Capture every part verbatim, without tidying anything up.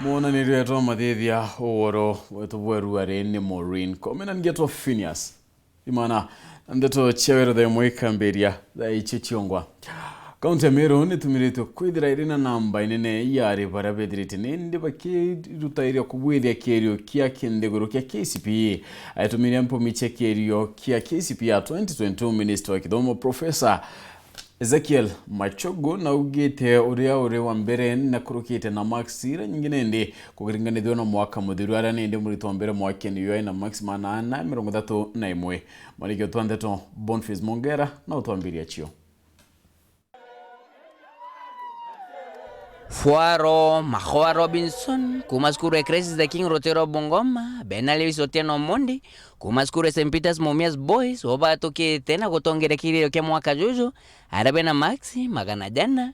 Mwonanirio yetu amathithia ugoro wetu bweru ari ni Maureen Komena, ngetwa Phineas Imana, na ndeto cia wero thaa imwe ikambiria thaa icio ciongwa. Kaunti ya Meru nitumiritwe kwithira iri na namba inene ya ari baria bethirite nindi bakirutairia kubwithia kirio kia kinthiguru kia K C P E. Aitumire mpumi cia kirio kia K C P E ya twenty twenty-two, Minister wa Kithomo Professor Ezekiel Machogu naugite uria uri wa mbere na kurukite na marks iria nyingi nindi kukiringanithua na mwaka muthiru, aria nindi murito wa mbere mwakeni uyu ai na marks magana ana mirongo ithatu na imwe. Mwariki wetu wa ndeto Boniface Mongera na utwambiria cio. Fwaro Mahoa Robinson kuma cukuru ya Christ the King Rutiro Bungoma, Bena Lewis Otieno Omondi kuma cukuru ya Saint Peter's Mumias Boys, bo batukite na gutongeria kigerio kia mwaka juju, aria bena marks magana jana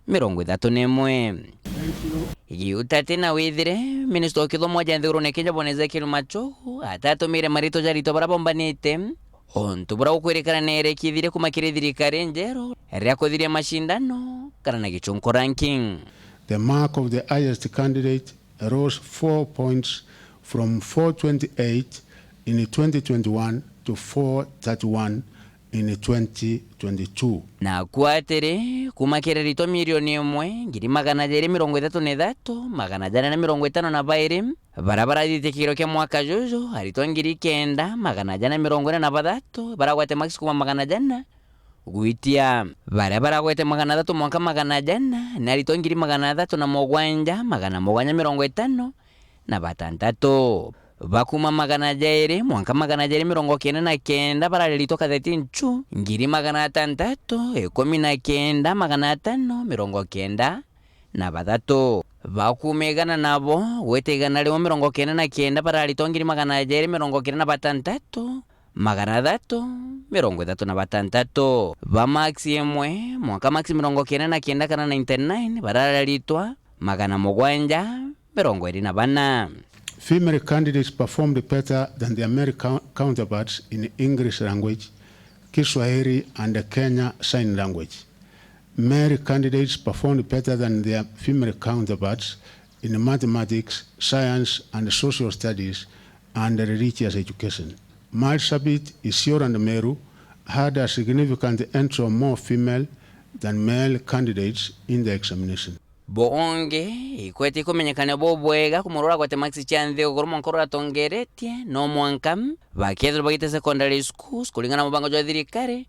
mirongo ithatu na imwe. Igiuta ati na withire, minista wa kithomo aja nthigurune Kenya Bwana Ezekiel Machogu atatumire maritwa ja aritwa baria bombanite, untu buria gukwirikana nerekithire kuma kiri thirikari njeru ria kuthiria mashindano kana na Gichunku ranking. The mark of the highest candidate rose four points from four twenty-eight in twenty twenty-one to four thirty-one in twenty twenty-two. Naku atiri, kuma kiri aritwa milioni imwe, ngiri magana jairi mirongo ithatu na ithatu, magana jana na mirongo itano na bairi, baria barathitie kigerio kia mwaka juju, aritwa ngiri kenda, magana jana mirongo ina na bathatu, baragwate marks kuma magana jana, gwitia. Baria baragwete magana athatu mwanka magana jana ni aritwa ngiri magana athatu na mugwanja, magana mugwanja mirongo itano na batantatu. Bakuma magana jairi mwanka magana jairi mirongo kenda na kenda barari aritwa katheti nchu, ngiri magana atantatu ikumi na kenda magana atano mirongo kenda na bathatu. Bakuma igana nabo gwita igana rimwe mirongo kenda na kenda barari aritwa ngiri magana jairi mirongo kenda na batantatu, magana athatu mirongo ithatu na batantatu. Ba marks imwe mwanka marks mirongo kenda na kenda kana ninety-nine barari aritwa magana mugwanja mirongo iri na bana. Female candidates performed better than their male cou-, counterparts in English language, Kiswahili and Kenya Sign Language. Male candidates performed better than their female counterparts in mathematics, science and social studies and religious education. Marsabit, Isiolo and Meru had a significant entry of more female than male candidates in the examination. Bungi, ikwete ikumenyekana bubwega kumurora gwate marks cia nthiguru mwanka uratongeretie, no mwanka bakethirwa bagite secondary schools kuringana na mubango jwa thirikari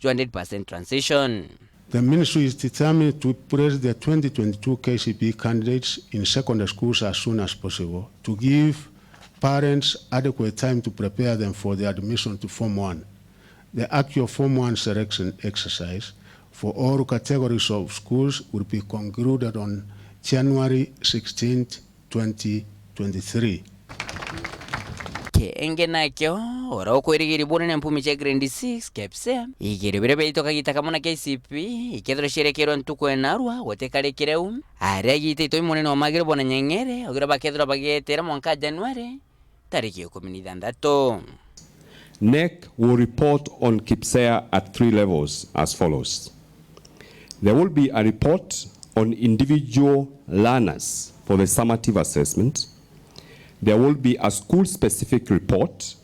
jwa hundred percent transition. The ministry is determined to place the twenty twenty-two K C P E candidates in secondary schools as soon as possible to give parents adequate time to prepare them for their admission to Form one. The actual Form one selection exercise for all categories of schools will be concluded on January sixteenth, twenty twenty-three. Kingi nakio, uria ukwirigiria bunene mpumi cia grade six, KPSEA, igerio biria biaitwa kagita kamwe na K C P E, ikethirwa cierekeirwe ntuku ya narua, gutikarikire u, aria agiite itumi munene wa magiro Bwana Nyeng'ere, augire bakethirwa bagietera mwanka January, tariki ikumi na ithanthatu. NEC will report on KPSEA at three levels as follows. There will be a report on individual learners for the summative assessment. There will be a school-specific report,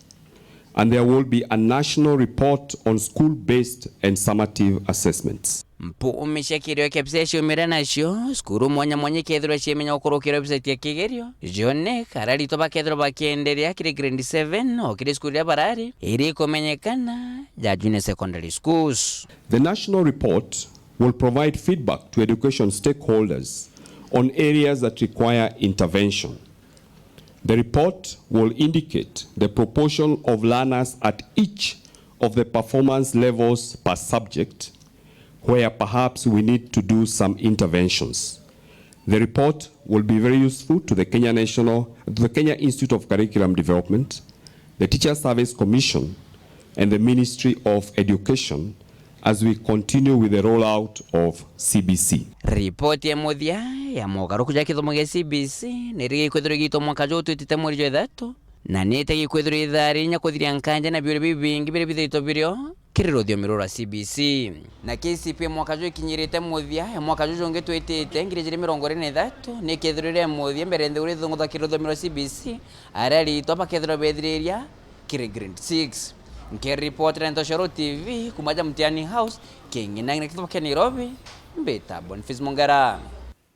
and there will be a national report on school-based and summative assessments. Mpumi cia kirio kia KPSEA ciumire nacio, cukuru mwanya mwanya ikethirwa ciimenya gukurukira website ya kigerio. Jone kararitwa bakethirwa bakienderea kiri grade seven o kiri cukuru iria barari, iri ikumenyekana ja junior secondary schools. The national report will provide feedback to education stakeholders on areas that require intervention. The report will indicate the proportion of learners at each of the performance levels per subject where perhaps we need to do some interventions. The report will be very useful to the Kenya National, to the Kenya Institute of Curriculum Development, the Teachers Service Commission, and the Ministry of Education as we continue with the rollout of C B C. Ripoti ya muthia ya mogaruku ja kithomo gia C B C ni rigi kwithirwa igitwa mwaka juu twitite mweri jwa ithatu, na ni itegi kwithirwa ithaa rinya kuthiria nkanja na biuria bibingi biria bithaitwa birio kiri ruthiomi ruru rwa C B C. Na K C P E mwaka juju ikinyirite muthia, e mwaka juju jungi twitite, ngiri ijiri mirongo iri na ithatu, ni ikethirwa iri muthia mbere nthiguru ithungutha kiri ruthiomi rwa C B C, aria aritwa bakethirwa bethiriria kiri grade six. Nkiripotera Ntoshoro T V kuma ja Mtiani House, king'ina na kithuba kia Nairobi, mbita Boniface Mongera.